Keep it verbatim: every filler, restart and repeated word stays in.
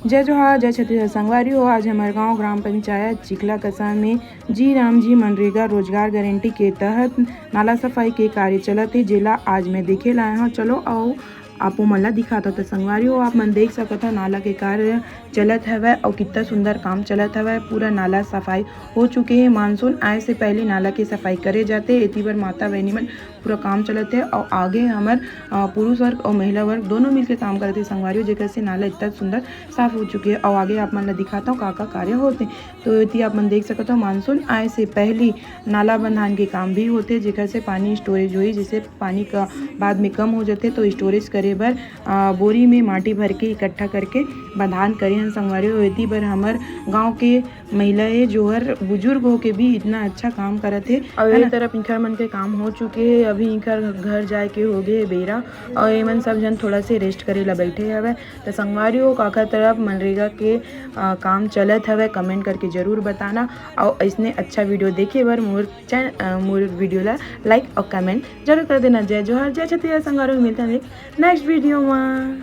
जय जोहार, जय छत्तीसगढ़ संगवारी हो। आज हमर गांव ग्राम पंचायत चिखला कसा में जी राम जी मनरेगा रोजगार गारंटी के तहत नाला सफाई के कार्य चलत हे, जेला आज मैं देखे लाए हूँ। चलो आओ आपो मन ला दिखाता। तो संगवारी हो, आप मन देख सकत हो नाला के कार्य चलत हवय और कितना सुंदर काम चलत हवय। पूरा नाला सफाई हो चुके हे। मानसून आए से पहले नाला के सफाई करे जाते, एती बर माता बहनी मन पूरा काम चलत हे और आगे हमर पुरुष वर्ग और महिला वर्ग दोनों मिलके काम करत हे संगवारी हो, जेकर से नाला इतना सुंदर साफ हो चुके हे। और आगे आप मन ला दिखाता हूँ का का कार्य होते। तो एती आप मन देख सकत हो, मानसून आए से पहली नाला बंधान के काम भी होते, जेकर से पानी स्टोरेज होई, जिसे पानी का बाद में कम हो जाते, तो स्टोरेज करे बर बोरी में माटी भर के इकट्ठा करके बंधान करे हन संगवारी हो। एती बर हमर गांव के महिला हे, जोहर बुजुर्ग होके भी इतना अच्छा काम करत हे। और ये तरफ इंखर मन के काम हो चुके हे, अभी इंखर घर जाए के हो गए बेरा, और ये मन सब जन थोड़ा से रेस्ट करे ला बैठे हवे। तो संगवारी हो, काकर तरफ मनरेगा के आ, काम चलत हवे, कमेंट करके जरूर बताना। और इसने अच्छा वीडियो देखे बर मोर चैन मोर वीडियो ला लाइक और कमेंट जरूर कर देना। जय जोहार, जय छत्तीसगढ़ संगवारी हो, मिलते हैं नेक्स्ट वीडियो में।